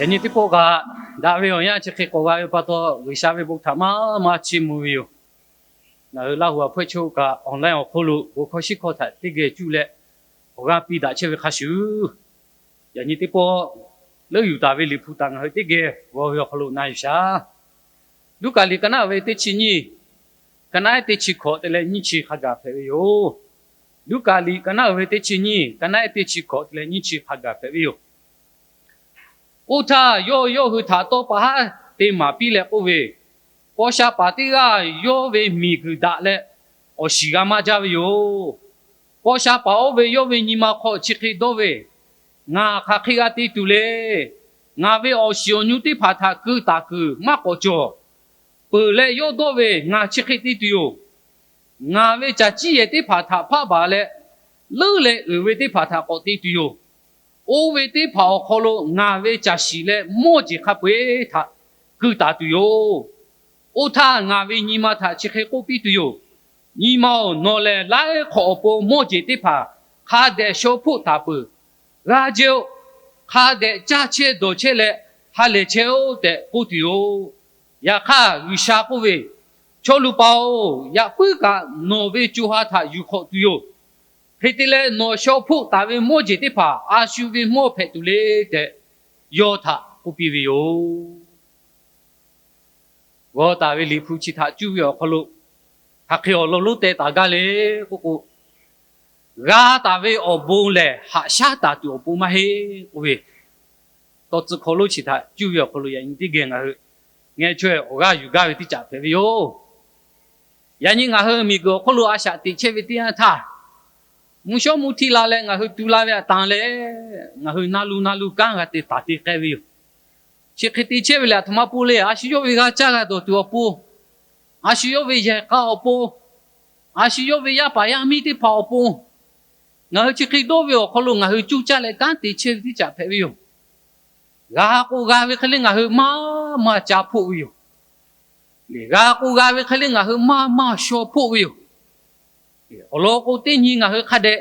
Yaꞈ nyi teˇ pawˆ kaꞈ, daꞈ ve awˬ yanˇ chi hk'e k'awꞈ g'a ve pa taw, G'uiˬsha ve bon htaꞈ maˇ maˇ chiˇ mvuh ve yoˬ. Ngaˬ hui Laˇ huˍ awˬ hpawehˇ chaw kaꞈ online awˬ hk'oˆ lo bon hkawˇ shiˉ hkawˇ htaꞈ teˇ geh cuˇ leh, awˬ g'aˇ piˇ daꞈ chehˇ ve hk'a shuˍ, yaꞈ nyi teˇ pawˆ leuˆ yuˬ taˍ ve Liꞈ hpu htaꞈ ngaˬ hui teˇ geh g'aw ve awˬ hk'aw lo na yuˬ shaˍ. Luˉkaꞈ liꞈ ka naˆ ve teˇ chi nyiˇ, ka naˆ ehˉ teˇ chi hkawꞈ te leh nyiˇ chi hk'a gaˬ hpehꞈ ve yoˬ. Luˉkaꞈ liꞈ ka naˆ ve teˇ chi nyiˇ, ka naˆ ehˉ teˇ chi hkawꞈ te leh nyiˇ chi hk'a gaˬ hpehꞈ ve yoˬ. Oˇ htaˇ yawˇ yawˇ hui htaꞈ tawˇ pa haˉ te maˍ piˇ leh k'oˆ ve, Paw sha paˍ teˇ g'aˇ yawˇ ve miˬguiˬ daꞈ leh awˬ shiˍ g'a maˇ jaˇ ve yoˬ. Paw sha paˍ oˇ ve yawˇ ve nyi ma hk'aw chi hk'e dawˇ ve, Ngaˬ hk'aˬ hk'e g'a te tuˬ le. Ngaˬ ve awˬ shiˍ awˬ nu teˇ hpaˍ htaꞈ keu taˍ kuiˬ maˇ k'awꞈ cawˬ. Peuˬ leh yawˇ dawˇ ve, Ngaˬ chi hk'e te tuˬ yoˬ. Ngaˬ ve caˬ ciˉ yehˬ teˇ hpaˍ htaꞈ hpaˆ baˬ leh, leuˉ leh uiˍ ve teˇ hpaˍ htaꞈ k'awꞈ te tuˬ yoˬ. Oˇ ve teˇ hpaˍ awˬ hk'aw lo ngaˬ ve caˬ shiˍ leh mawˇ jeˬ hk'a peu-eˬ htaꞈ keu taˍ tuˬ yoˬ. Oˇ htaˇ ngaˬ ve nyi ma htaꞈ chi hk'e k'oˆ piˇ tuˬ yoˬ. Nyi ma-oˬ, nawˬ lehˬ laiˉ hk'awꞈ awˬ pon mawˇ jeˬ teˇ hpaˍ hk'a dehꞈ shaw hpoˆ taˍ peuˬ. G'a jehˇ-oˆ. Hk'a dehꞈ caˇ chehˇ dawˬ chehˇ leh ha lehˬ chehˇ-oˆ tehꞈ k'oˆ tuˬ yoˬ. Yaꞈ hk'aˇ G'uiˬsha k'oˆ ve, Chaw luˬ paˍ-oˬ, yaꞈ puiˉ kaꞈ nawˬ ve co ha htaꞈ yuˬ hk'awꞈ tuˬ yoˬ. Hk'e te leh nawˬ shaw hpoˆ taˍ ve mawˇ jeˬ teˇ hpaˍ a shu ve mawˇ hpehꞈ tuˬ le tehꞈ yawˇ htaꞈ k'oˆ piˇ ve yoˬ. G'aw taˍ ve Liꞈ hpu chi htaꞈ cuˇ ve awˬ hk'aw lo, hk'aˬ hk'e awˬ lawn lonˉ teh taˍ gaˇ le k'oˆ k'o, g'a taˍ ve awˬ bon lehˬ haꞈ shaˉ taˍ tuˬ awˬ pon maˇ heˆ k'oˆ ve, tawˇ tcuh hk'aw lonˉ chi htaꞈ cuˇ ve awˬ hk'aw lo yaꞈ nyi teˇ geh ngaˬ hui ngeh chaweh awˬ g'aˇ yuˬ gaˇ ve teˇ caꞈ hpehꞈ ve yoˬ. Yaꞈ nyi ngaˬ hui miˬguiˬ awˬ hk'oˆ lo a shaꞈ teꞈ chehˇ ve teˇ yanˇ htaˇ, mvuhˇ shawˉ mvuhˇ htiˇ la leh ngaˬ hui tu la ve htaꞈ tanˬ leh, ngaˬ hui na lu na lu kanˉ g'a te taˍ te k'ai ve yoˬ. Chi hk'e te chehˇ ve lehˬ, aˬ htoꞈ ma pon le. A shu yawˇ ve g'a caˇ g'a dawˬ tuˬ awˬ pon, a shu yawˇ ve yehˬ k'a awˬ pon, a shu yawˇ ve yaˇ paˍ yaˇ miˇ teˇ hpaˍ awˬ pon, ngaˬ hui chi hk'e dawˇ ve awˬ hk'aw lo ngaˬ hui coˇ caˇ leh kanˉ te chehˇ ve teˇ caꞈ hpehꞈ ve yoˬ. G'a k'o g'a ve hk'e le ngaˬ hui maˇ maˇ ca hpoˆ ve yoˬ. G'a k'o g'a ve hk'e le ngaˬ hui maˇ maˇ shaw hpoˆ ve yoˬ. Awˬ lawn k'o, teˇ nyi ngaˬ hui hk'a dehꞈ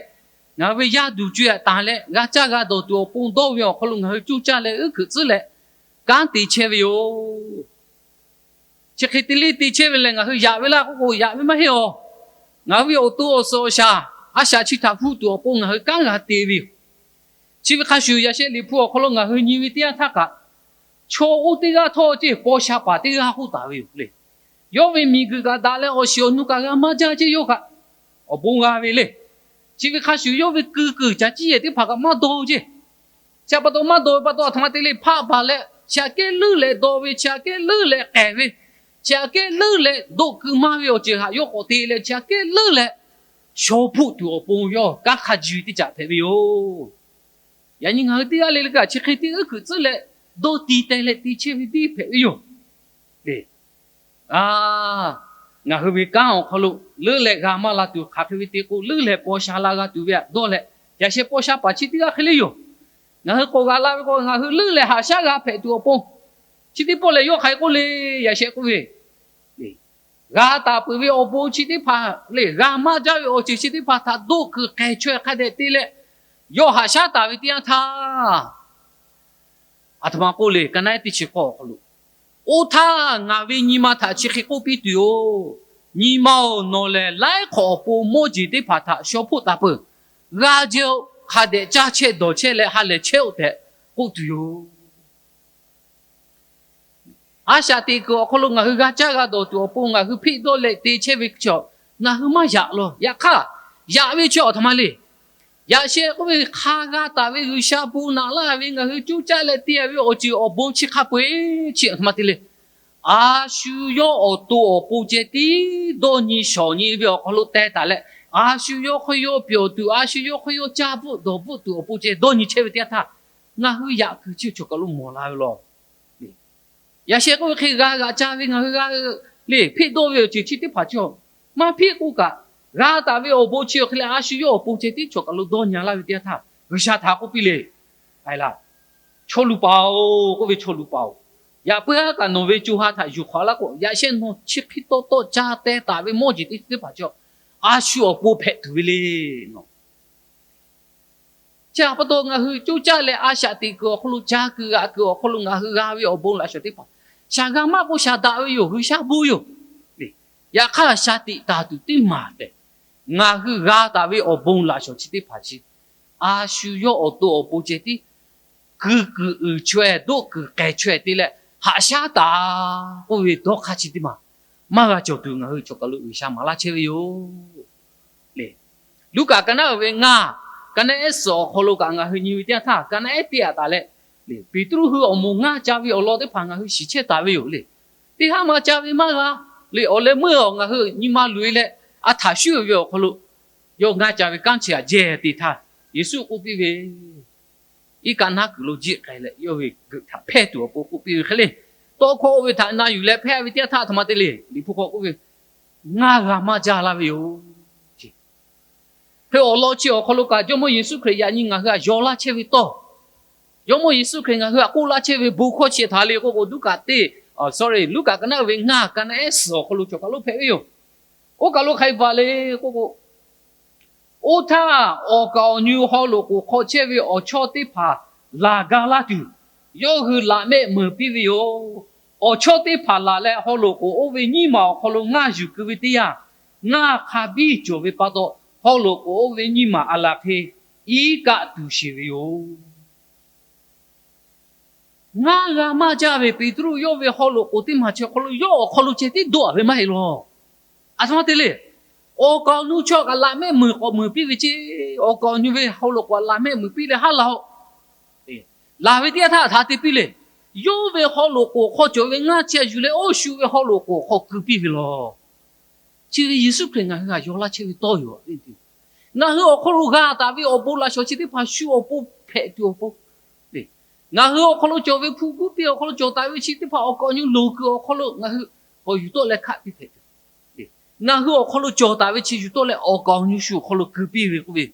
ngaˬ hui ve yaˇ duˬ co-e htaꞈ tanˬ leh g'a caˇ g'a dawˬ tuˬ awˬ pon dawˇ ve awˬ hk'aw lo ngaˬ hui coˇ caˇ leh uˉ hkuiꞈ tcuhˉ leh kanˉ te chehˇ ve yoˬ. Chi hk'e te le te chehˇ ve lehˬ, ngaˬ hui yaꞈ ve laˇ k'oˆ k'o, yaꞈ ve maˇ heˆ awˬ. Ngaˬ hui ve awˬ to awˬ suhˍ awˬ shaˍ a shaꞈ chi htaꞈ hu tuˬ awˬ pon ngaˬ hui kanˉ g'a te ve yoˬ. Chi ve hk'a shuˍ, yaꞈ sheh Liꞈ hpu awˬ hk'aw lo ngaˬ hui nyi ve teˇ yanˇ htaˇ kaꞈ, chaw oˇ teˇ g'aˇ htawˇ ceˇ paw sha paˍ teˇ g'aˇ k'oˆ taˍ ve yoˬ le. Yawˇ ve miˬguiˬ kaꞈ daꞈ leh awˬ shiˍ awˬ nu kaꞈ g'a maˇ jaˇ ceˇ, yawˇ kaꞈ awˬ bon g'a ve le. Chi ve hk'a shuˍ, yawˇ ve keu kuiˬ caˬ ciˉ yehˬ teˇ hpaˍ kaꞈ maˇ dawˇ ceˇ. Chi pa taw maˇ dawˬ ve pa taw, aˬ htoꞈ ma te le, hpaˆ baˬ leh chi aꞈ kehˉ leuˉ leh dawˇ ve, chi aꞈ kehˉ leuˉ leh k'ehˬ ve, chi aꞈ kehˉ leuˉ leh doˆ keu maˇ ve awˬ ceuˬ htaꞈ yawˇ k'awꞈ te leh, chi aꞈ kehˉ leuˉ leh shaw hpoˆ tuˬ awˬ pon yawˇ kanˉ hk'a ji ve teˇ caꞈ hpehꞈ ve yoˬ. Yaꞈ nyi ngaˬ hui teˇ g'aˇ le le kaꞈ chi hk'e te uˉ hkuiꞈ tcuhˉ leh dawˇ ti teh leh te chehˇ ve teˇ hpehꞈ ve yoˬ. Ngaˬ hui ve kanˉ awˬ hk'aw lo leuˉ leh g'a maˇ la tuˬ, hk'aˬ hk'e ve te k'o leuˉ leh paw sha la g'a tuˬ ve htaꞈ dawˇ leh, yaꞈ sheh paw sha paˍ chi teˇ g'aˇ hk'e le yoˬ. Ngaˬ hui k'awꞈ g'a la ve k'o, ngaˬ hui leuˉ leh haꞈ shaˉ g'a hpehꞈ tuˬ awˬ pon, chi teˇ pawˆ lehˬ yawˇ hk'aˬ hk'e k'oˆ le, yaꞈ sheh k'oˆ ve, g'a taˍ peuˬ ve awˬ bon chi teˇ hpaˍ le, g'a maˇ jaˇ ve awˬ ceuˬ chi teˇ hpaˍ htaꞈ doˆ kuiˬ k'ehˬ chaweh hk'a dehꞈ te leh, yawˇ haꞈ shaˉ taˍ ve teˇ yanˇ htaˇ, aˬ htoꞈ ma k'oˆ le, ka naˆ ehˉ teˇ chi k'awˇ awˬ hk'aw lo, Oˇ htaˇ ngaˬ ve nyi ma htaꞈ chi hk'e k'oˆ piˇ tuˬ yoˬ. Nyi ma-oˬ, nawˬ lehˬ laiˉ hk'awꞈ awˬ pon mawˇ jeˬ teˇ hpaˍ htaꞈ shaw hpoˆ taˍ peuˬ. G'a jehˇ-oˆ. Hk'a dehꞈ caˇ chehˇ dawˬ chehˇ leh ha lehˬ chehˇ-oˆ tehꞈ k'oˆ tuˬ yoˬ. A shaꞈ teꞈ kuiˬ awˬ hk'aw lo ngaˬ hui g'a caˇ g'a dawˬ tuˬ awˬ pon ngaˬ hui hpeˆ dawˇ leh te chehˇ ve chaw, ngaˬ hui maˇ yaꞈ law. Yaꞈ hk'aˇ, yaꞈ ve chaw aˬ htoꞈ ma le. Yaꞈ sheh k'oˆ ve, hk'a g'a taˍ ve G'uiˬsha bon naꞈ laˇ ve ngaˬ hui coˇ caˇ leh te ve awˬ ceuˬ awˬ bon chi hk'a peu-eˬ chi aˬ htoꞈ ma te le. A shu yawˇ awˬ to awˬ pon ceh tiˉ dawˇ nyi shawˍ nyi ve awˬ hk'aw lo teh taˍ leh, a shu yawˇ hk'aw yawˇ pyawˬ tuˬ, a shu yawˇ hk'aw yawˇ caˇ bvuhˆ dawˬ bvuhˆ tuˬ awˬ pon ceh dawˇ nyi chehˇ ve teˇ yanˇ htaˇ, ngaˬ hui yaꞈ kuiˬ chi chaw kaˬ lo mawˬ la ve law. Yaꞈ sheh k'oˆ ve hk'e g'a g'aꞈ ca ve ngaˬ hui g'a le hpeˆ dawˇ ve awˬ ceuˬ chi teˇ hpaˍ chaw, maˇ hpeˆ k'oˆ kaꞈ, g'a taˍ ve awˬ bon chi awˬ hk'e leh a shu yawˇ awˬ pon ceh tiˉ chaw kaˬ lo dawˇ nyi laˇ ve teˇ yanˇ htaˇ, G'uiˬsha htaꞈ k'oˆ piˇ le. Aˬ laˬ, Chaw luˬ paˍ-oˬ, k'oˆ ve, Chaw luˬ paˍ-oˬ, yaꞈ puiˉ kaꞈ nawˬ ve co ha htaꞈ yuˬ hk'awꞈ laˇ k'o, yaꞈ sheh nawˬ chi hk'e tawˇ tawˆ ca teh taˍ ve mawˇ jeˬ teˇ hpaˍ chaw, a shu awˬ pon hpehꞈ tuˬ ve le. Nawˬ Chi pa taw ngaˬ hui coˇ caˇ leh a shaꞈ teꞈ kuiˬ awˬ hk'aw lo, ca kuiˬ g'aꞈ kuiˬ awˬ hk'aw lo ngaˬ hui g'a ve awˬ bon laꞈ shawˍ teˇ hpaˍ, shaˍ g'a maˇ k'oˆ shaˍ daꞈ ve yoˬ. G'uiˬsha bon yoˬ. Yaꞈ hk'aˇ shaˍ tiꞈ taˍ tuˬ teˇ maˬ tehꞈ, ngaˬ hui g'a taˍ ve awˬ bon laꞈ shawˍ chi teˇ hpaˍ chi, a shu yawˇ awˬ to awˬ pon ceh tiˉ kuiˬ kuiˬ uiˍ chaweh, doˆ kuiˬ k'ehˬ chaweh te leh haꞈ shaˉ taˍ k'oˆ ve dawˇ hk'aˇ chi teˇ maˬ maˇ g'a cawˬ tuˬ ngaˬ hui cawˬ kaˬ lo G'uiˬsha maˍ laˇ chehˇ ve yoˬ. Luˉkaꞈ ka naˉ uiˍ ve ngaˇ, ka naˉ ehˉ suhˍ awˬ hk'aw lo kaꞈ ngaˬ hui nyi ve teˇ yanˇ htaˇ, ka naˉ ehˉ teˇ aꞈ taˍ leh, Peˍtruˆ hui awˬ moˍ ngaˇ ca ve awˬ lawn teˇ hpaˍ ngaˬ hui shiˍ chehˇ taˍ ve yoˬ le. Teˇ haˉ ma ca ve maˇ g'a le. Awˬ leh meuˇ awˬ ngaˬ hui nyi ma loꞈ e leh, a htaꞈ shuˉ ve awˬ hk'aw lo yawˇ ngaˇ ca ve kanˉ chi aꞈ jehˬ te htaˇ, Yeˍsuˆ k'oˆ piˇ ve, Iˉ kaˆ naˉ kuiˬ lo jiˆ k'ai leh, yawˇ ve geuꞈ htaꞈ hpehˇ tuˬ awˬ pon k'oˆ piˇ ve hk'e le. Tawˇ hkawˇ oˇ ve htaꞈ na yuˬ leh hpehˇ ve teˇ yanˇ htaˇ, a htoꞈ ma te le, Liꞈ hpu hk'aw k'oˆ ve, ngaˇ g'a maˇ jaˇ laˇ ve yoˬ. Hk'e awˬ lawn chi awˬ hk'aw lo kaꞈ Jawˇmawˇ Yeˍsuˆ Hkriꞈ yaꞈ nyi ngaˬ hui htaꞈ yaw laˇ chehˇ ve tawˇ, Jawˇmawˇ Yeˍsuˆ Hkriꞈ ngaˬ hui htaꞈ k'oˆ laˇ chehˇ ve bon hkawˇ chi htaꞈ le k'oˆ k'o, Luˉkaꞈ teˇ, sorry, Luˉkaꞈ ka naˉ uiˍ ve ngaˇ, ka naˉ ehˉ suhˍ awˬ hk'aw lo cawˬ kaˬ lo hpehꞈ ve yoˬ. Oˇ kaˬ lo hk'aˬ hk'e bvuhꞈ le k'oˆ k'o, oˇ htaˇ awˬ kaˍ awˬ nyu haw loꞈ k'oˍ hk'aw chehˇ ve awˬ chawˇ teˇ hpaˍ laˬ ga laˇ tuˬ, yawˇ hui laꞈ mehˆ meunˍ piˇ ve yoˬ. Awˬ chawˇ teˇ hpaˍ laˬ leh haw loꞈ k'oˍ oˇ ve nyiˇ maˬ awˬ hk'aw lo ngaˇ yuˬ keu ve teˇ yanˇ, ngaˇ hk'a biˇ cawˬ ve pa taw, haw loꞈ k'oˍ oˇ ve nyiˇ maˬ aˬ laˬ hk'e iˉ kaˆ tuˬ sheˍ ve yoˬ. Ngaˇ g'a maˇ jaˇ ve Peˍtruˆ yawˇ ve haw loꞈ k'oˍ teˇ maˬ chi awˬ hk'aw lo yawˇ awˬ hk'aw lo ceh tiˉ dawˆ a ve maˇ heˆ lawˬ. A htoꞈ ma te le. Awˬ kaˍ awˬ nu chaw kaꞈ laꞈ mehˆ meunˍ k'awꞈ meunˍ piˇ ve ceˇ. Awˬ kaˍ awˬ nu ve haw loꞈ k'oˍ laꞈ mehˆ meunˍ piˇ leh haˉ la-o. Laˬ ve teˇ yanˇ htaˇ htaꞈ te piˇ le. Yawˇ ve haw loꞈ k'oˍ hk'aw cawˬ ve ngaˇ chi aꞈ yuˬ leh oˇ shu ve haw loꞈ k'oˍ hk'aw keu piˇ ve lawˬ. Chi ve Yeˍsuˆ Hkriꞈ ngaˬ hui htaꞈ yaw laˇ chehˇ ve tawˇ yoˬ. Ngaˬ hui awˬ hk'aw lo g'a taˍ ve awˬ bon laꞈ shawˍ chi teˇ hpaˍ shu awˬ pon hpehꞈ tuˬ awˬ pon, ngaˬ hui awˬ hk'aw lo cawˬ ve hpu guˉ piˇ awˬ hk'aw lo cawˬ taˍ ve chi teˇ hpaˍ awˬ kaˍ awˬ nyu loˍ kuiˬ awˬ hk'aw lo ngaˬ hui k'awꞈ yuˬ tawˆ leh hkaˆ piˇ hpehꞈ tuˬ, ngaˬ hui awˬ hk'aw lo cawˬ taˍ ve chi yuˬ tawˆ leh awˬ kaˍ awˬ nyu shu awˬ hk'aw lo keu piˇ ve k'oˆ ve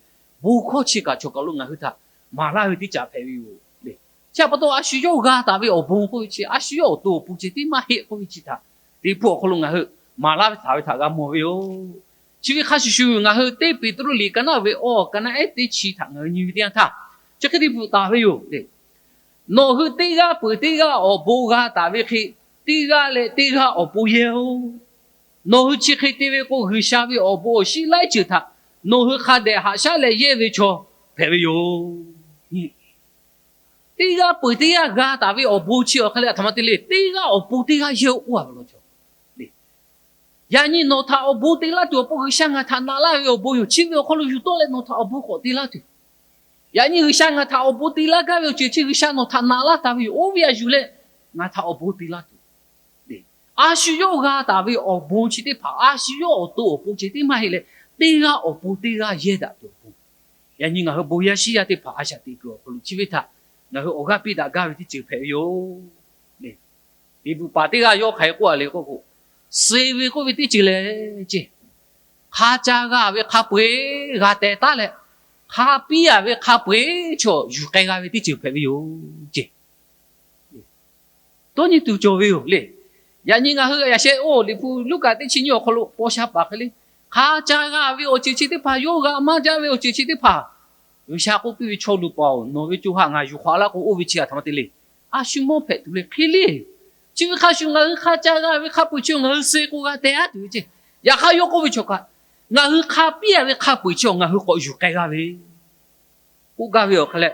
bon hkawˇ chi kaꞈ cawˬ kaˬ lo ngaˬ hui htaꞈ maˍ laˇ ve teˇ caꞈ hpehꞈ ve yoˬ le. Chi pa taw a shu yawˇ g'a taˍ ve awˬ bon k'oˆ ve chi a shu yawˇ awˬ to awˬ pon ceh tiˉ maˇ heˆ k'oˆ ve chi htaꞈ Liꞈ hpu awˬ hk'aw lo ngaˬ hui maˍ laˇ ve htaꞈ ve htaꞈ g'a mawˬ ve yoˬ. Chi ve hk'a shuˍ shuˍ ngaˬ hui teˇ Peˍtruˆ liꞈ ka naˉ ve awˬ ka naˉ ehˉ teˇ chi htaꞈ ngaˬ hui nyi ve teˇ yanˇ htaˇ, chi hk'e te bvuhꞈ taˍ ve yoˬ le. Nawˬ hui teˇ g'aˇ peuˬ teˇ g'aˇ awˬ bon g'a taˍ ve hk'e, teˇ g'aˇ leh teˇ g'aˇ awˬ pon yehˇ-oˬ. Nawˬ hui chi hk'e te ve k'o, G'uiˬsha ve awˬ bon awˬ shinˉ laiˉ ceuˬ htaꞈ nawˬ hui hk'a dehꞈ haꞈ shaˉ leh yehˇ ve chaw hpehꞈ ve yoˬ. Teˇ g'aˇ peuˬ teˇ g'aˇ g'a taˍ ve awˬ bon chi awˬ hk'e leh a htoꞈ ma te le. Teˇ g'aˇ awˬ pon teˇ g'aˇ yehˇ-oˬ k'oˆ a ve law cawˬ. Yaꞈ nyi nawˬ htaꞈ awˬ bon te laˇ tuˬ awˬ pon G'uiˬsha ngaˬ htaꞈ naꞈ laˇ ve awˬ bon yoˬ. Chi ve awˬ hk'aw lo yuˬ tawˆ leh nawˬ htaꞈ awˬ bon k'awꞈ te laˇ tuˬ, yaꞈ nyi G'uiˬsha ngaˬ htaꞈ awˬ bon te laˇ gaˇ ve awˬ ceuˬ chi G'uiˬsha nawˬ htaꞈ naꞈ laˇ taˍ ve yoˬ. Oˇ ve a yuˬ leh ngaˬ htaꞈ awˬ bon te laˇ tuˬ, a shu yawˇ g'a taˍ ve awˬ bon chi teˇ hpaˍ, a shu yawˇ awˬ to awˬ pon ceh tiˉ maˇ heˆ leh, teˇ g'aˇ awˬ pon teˇ g'aˇ yehˇ daꞈ tuˬ awˬ pon, yaꞈ nyi ngaˬ hui bon yaˇ shiˉ yaˇ teˇ hpaˍ a shaꞈ teꞈ kuiˬ awˬ hk'aw lo chi ve htaꞈ ngaˬ hui awˬ g'aˇ piˇ daꞈ gaˇ ve teˇ ceuˬ hpehꞈ ve yoˬ. Liꞈ bvuhꞈ paˍ teˇ g'aˇ yawˇ hk'aˬ hk'e k'oˆ a le k'oˆ k'o, suh ve k'oˆ ve teˇ ceuˬ lehˬ ceˇ, hk'a ca g'a ve hk'a peu-eˬ g'a teh taˉ leh, hk'a piˇ a ve hk'a peu-eˬ chaw yuˬ k'ai g'a ve teˇ ceuˬ hpehꞈ ve yoˬ ceˇ. Dawˇ nyi tuˬ cawˬ ve yoˬ le. Yaꞈ nyi ngaˬ hui yaꞈ sheh oˇ Liꞈ hpu Luˉkaꞈ teˇ chi nyiˇ awˬ hk'aw lo paw sha paˍ hk'e le, hk'a ca g'a ve awˬ ceuˬ chi teˇ hpaˍ, yawˇ g'a maˇ jaˇ ve awˬ ceuˬ chi teˇ hpaˍ, G'uiˬsha k'oˆ piˇ ve, Chaw luˬ paˍ-oˬ, nawˬ ve co ha ngaˬ yuˬ hk'awꞈ laˇ k'o, oˇ ve chi a htoꞈ ma te le. A shu mawˇ hpehꞈ tuˬ le hk'e le. Chi ve hk'a shuˍ ngaˬ hui hk'a ca g'a ve hk'a peu-eˬ chi ngaˬ hui suh k'o g'a teh aˉ tuˬ ve ceˇ. Yaꞈ hk'aˇ yawˇ k'oˆ ve chaw kaꞈ, ngaˬ hui hk'a piˇ a ve hk'a peu-eˬ chi ngaˬ hui k'awꞈ yuˬ k'ai g'a ve k'oˆ gaˇ ve awˬ hk'e leh,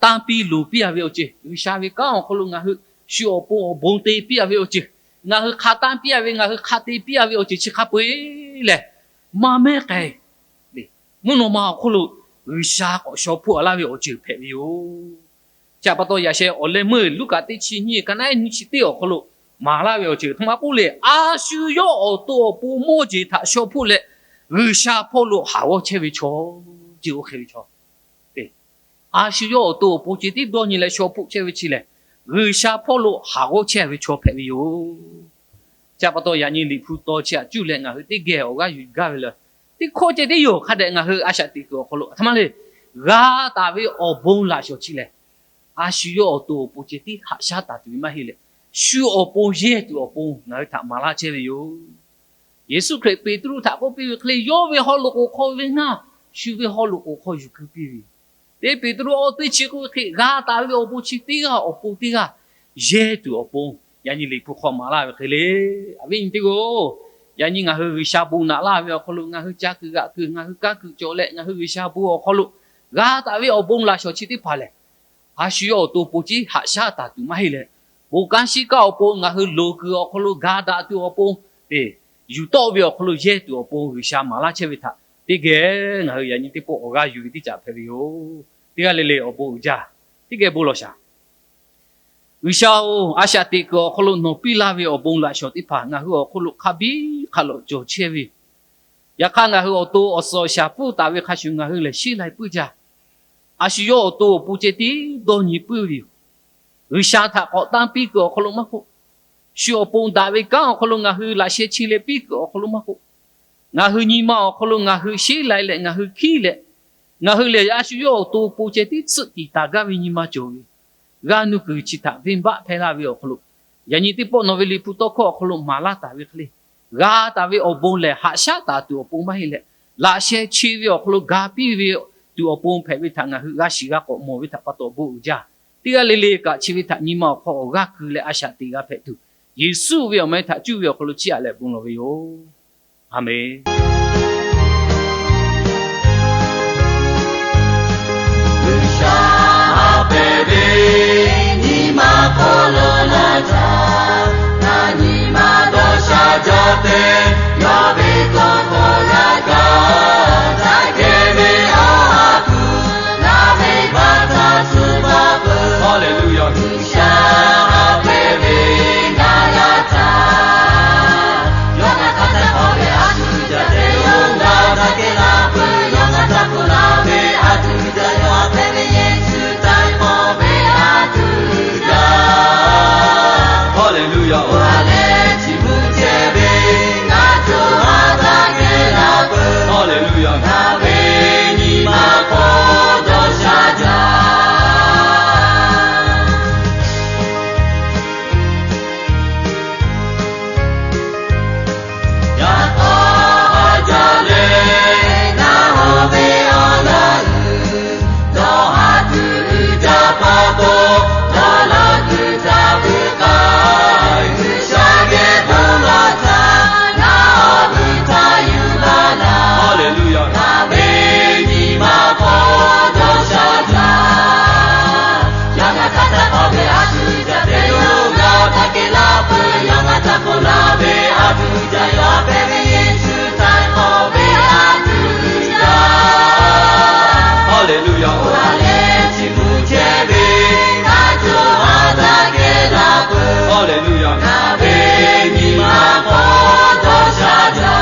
tanˇ piˇ loˍ piˇ a ve awˬ ceuˬ, G'uiˬsha ve kanˉ awˬ hk'aw lo ngaˬ hui shu awˬ pon awˬ bon te piˇ a ve awˬ ceuˬ, ngaˬ hui hk'a tanˇ piˇ a ve, ngaˬ hui hk'a te piˇ a ve awˬ ceuˬ chi hk'a peu-eˬ lehˬ, maˇ mehˉ k'ai. Mvuhˇ naw ma awˬ hk'oˆ lo G'uiˬsha k'awꞈ shaw hpoˆ a laˇ ve awˬ ceuˬ hpehꞈ ve yoˬ. Chi pa taw yaꞈ sheh awˬ leh meuˇ Luˉkaꞈ teˇ chi nyiˇ ka naˉ ehˉ nyiˇ chi teˇ awˬ hk'aw lo maˍ laˇ ve awˬ ceuˬ htoꞈ ma k'oˆ le. A shu yawˇ awˬ to awˬ pon mawˇ jeˬ htaꞈ shaw hpoˆ leh, G'uiˬsha hpawˇ lo haˍ g'awˇ chehˇ ve chaw, ceˇ oˇ hk'e ve chaw, a shu yawˇ awˬ to awˬ pon ceh tiˉ dawˇ nyi leh shaw hpoˆ chehˇ ve chi lehˬ, G'uiˬsha hpawˇ lo haˍ g'awˇ chehˇ ve chaw hpehꞈ ve yoˬ. Chi pa taw yaꞈ nyi Liꞈ hpu taw chi htaꞈ cuˇ leh ngaˬ hui teˇ geh awˬ g'aˇ yuˬ gaˇ ve le. Teˇ hkawˇ ceh tiˉ yoˬ. Hk'a dehꞈ ngaˬ hui a shaꞈ teꞈ kuiˬ awˬ hk'aw lo a htoꞈ ma le, g'a taˍ ve awˬ bon laꞈ shawˍ chi lehˬ, a shu yawˇ awˬ to awˬ pon ceh tiˉ haꞈ shaˉ taˍ tuˬ ve maˇ heˆ leh, shu awˬ pon yehˇ tuˬ awˬ pon ngaˬ hui htaꞈ maˍ laˇ chehˇ ve yoˬ. Yeˍsuˆ Hkriꞈ Peˍtruˆ htaꞈ k'oˆ piˇ ve hk'e le, yawˇ ve haw loꞈ k'oˍ hk'aw ve ngaˇ, shu ve haw loꞈ k'oˍ hk'aw yuˬ keu piˇ ve yoˬ. Teˇ Peˍtruˆ awˇ teˇ chi k'oˆ ve hk'e, g'a taˍ ve awˬ bon chi teˇ g'aˇ awˬ pon teˇ g'aˇ yehˇ tuˬ awˬ pon, yaꞈ nyi Liꞈ hpu hk'aw maˍ laˇ ve hk'e le. Awˬ viˉ nyi teˇ g'aˇ-oˬ, yaꞈ nyi ngaˬ hui G'uiˬsha bon naꞈ laˇ ve awˬ hk'aw lo ngaˬ hui ca kuiˬ g'aꞈ kuiˬ, ngaˬ hui kanˉ kuiˬ cawˬ leh ngaˬ hui G'uiˬsha bon awˬ hk'aw lo g'a taˍ ve awˬ bon laꞈ shawˍ chi teˇ hpaˍ lehˬ, a shu yawˇ awˬ to awˬ pon ciˉ haꞈ shaˉ taˍ tuˬ maˇ heˆ leh, bon kanˉ shiˉ kaˆ awˬ pon ngaˬ hui loˍ kuiˬ awˬ hk'aw lo ga daꞈ tuˬ awˬ pon, teˇ yuˬ tawˆ ve awˬ hk'aw lo yehˇ tuˬ awˬ pon G'uiˬsha maˍ laˇ chehˇ ve htaꞈ teˇ geh ngaˬ hui yaꞈ nyi teˇ pawˆ awˬ g'aˇ yuˬ ve teˇ caꞈ hpehꞈ ve yoˬ. Teˇ g'aˇ le le awˬ bon uiˍ jaˇ. Teˇ geh bon lawˬ shaˍ. G'uiˬsha-oˬ, a shaꞈ teꞈ kuiˬ awˬ hk'aw lo nawˬ piˇ laˇ ve awˬ bon laꞈ shawˍ teˇ hpaˍ ngaˬ hui awˬ hk'oˆ lo hk'a biˉ hk'a lawꞈ cawˬ chehˇ ve yoˬ. Yaꞈ hk'aˇ, ngaˬ hui awˬ to awˬ suhˍ awˬ shaˍ pfuhˇ taˍ ve hk'a shuˍ ngaˬ hui lehˬ sheˉ lai puiˉ jaˇ. A shu yawˇ awˬ to awˬ pon ceh tiˉ dawˇ nyi puiˉ ve yoˬ. G'uiˬsha htaꞈ k'awꞈ tanˇ piˇ kuiˬ awˬ hk'aw lo maˇ k'oˆ, shu awˬ pon daꞈ ve kanˉ awˬ hk'aw lo ngaˬ hui laꞈ sheh chi leh piˇ kuiˬ awˬ hk'aw lo maˇ k'oˆ, ngaˬ hui nyi ma awˬ hk'aw lo ngaˬ hui sheˉ lai leh ngaˬ hui hkiˉ leh, ngaˬ hui lehˬ a shu yawˇ awˬ to awˬ pon ceh tiˉ tsuhˆ tiˍ taˍ gaˇ ve nyi ma cawˬ ve, g'a nuˇ kuiˬ chi htaꞈ venˇbaˆ hpehˇ laˇ ve awˬ hk'aw lo, yaꞈ nyi teˇ pawˆ nawˬ ve Liꞈ hpu tawˇ hkawˇ awˬ hk'aw lo maˍ laˇ taˍ ve hk'e le, g'a taˍ ve awˬ bon lehˬ haꞈ shaˉ taˍ tuˬ awˬ pon maˇ heˆ leh, laꞈ sheh chi ve awˬ hk'aw lo ga piˇ ve tuˬ awˬ pon hpehꞈ ve htaꞈ ngaˬ hui g'a shiˍ g'a k'awꞈ mawˬ ve htaꞈ pa taw bon uiˍ jaˇ. Teˇ g'aˇ le le kaꞈ chi ve htaꞈ nyi ma awˬ hk'aw awˬ g'aˇ kuiˬ leh a shaꞈ teꞈ g'a hpehꞈ tuˬ, Yeˍsuˆ ve awˬ meh htaꞈ cuˇ ve awˬ hk'aw lo chiˇ aꞈ leh bon lawˬ ve yoˬ. Aˍmenˍ. G'uiˬsha ha hpehꞈ ve nyi ma hk'aw lo laˇ jaˇ, na nyi ma dawˇ sha jaˇ te, yawˇ ve tawˇ hkawˇ g'a kaˇ, ca kehˬ ve awˬ ha hpu, na ve baˆ taˇ tcuh baˆ peuˬ. Haˍleˍluˆyaꞈ. G'uiˬsha ha hpehꞈ ve ngaˬ g'a htaˇ, yawˇ ngaˬ htaꞈ ca k'awꞈ ve a shu jaˇ te yoˬ, ngaˬ htaꞈ kehˬ la peuˬ, yawˇ ngaˬ htaꞈ k'oˆ laˇ ve a shu jaˇ yawˇ hpehꞈ ve Yeˍsuˆ htaꞈ k'awꞈ ve a shu jaˇ. Haˍleˍluˆyaꞈ. Oˇ ha lehˬ chi beuꞈ ceh ve ngaˬ co ha htaꞈ kehˬ la peuˬ. Haˍleˍluˆyaꞈ. Ngaˬ ve nyi ma hk'aw dawˇ sha jaˇ. Yaꞈ k'aw ha jaˇ leh, ngaˬ hui ve awˬ laꞈ uiˍ dawˇ ha tuˬ uiˍ jaˇ pa taw, dawˇ law tuˬ ca vuiˬ k'ai, G'uiˬsha geh bon lawˬ htaˇ, ngaˬ awˬ vuiˬ htaꞈ yuˬ baˬ laˇ. Haˍleˍluˆyaꞈ. Ngaˬ ve nyi ma hk'aw dawˇ sha jaˇ. Yawˇ ngaˬ htaꞈ ca k'awꞈ ve a shu jaˇ te yoˬ, ngaˬ htaꞈ kehˬ la peuˬ, yawˇ ngaˬ htaꞈ k'oˆ laˇ ve a shu jaˇ yawˇ hpehꞈ ve Yeˍsuˆ htaꞈ k'awꞈ ve a shu jaˇ. Haˍleˍluˆyaꞈ. Oˇ ha lehˬ chi beuꞈ ceh ve ngaˬ co ha htaꞈ kehˬ la peuˬ. Haˍleˍluˆyaꞈ. Ngaˬ ve nyi ma hk'aw dawˇ sha jaˇ.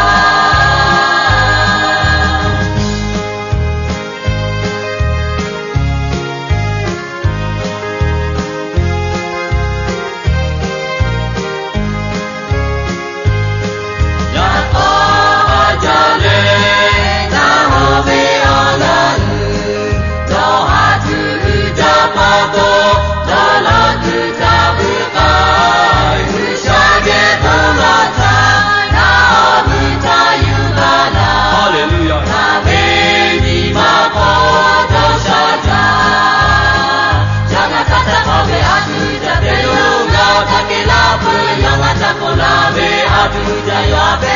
Yaꞈ k'aw ha jaˇ leh, ngaˬ hui ve awˬ laꞈ uiˍ dawˇ ha tuˬ uiˍ jaˇ pa taw, dawˇ law tuˬ ca vuiˬ k'ai, G'uiˬsha geh bon lawˬ htaˇ, ngaˬ awˬ vuiˬ htaꞈ yuˬ baˬ laˇ. Haˍleˍluˆyaꞈ. Ngaˬ ve nyi ma hk'aw dawˇ sha jaˇ. Yawˇ ngaˬ htaꞈ ca k'awꞈ ve a shu jaˇ te yoˬ, ngaˬ htaꞈ kehˬ la peuˬ, yawˇ ngaˬ htaꞈ k'oˆ laˇ ve a shu jaˇ yawˇ hpehꞈ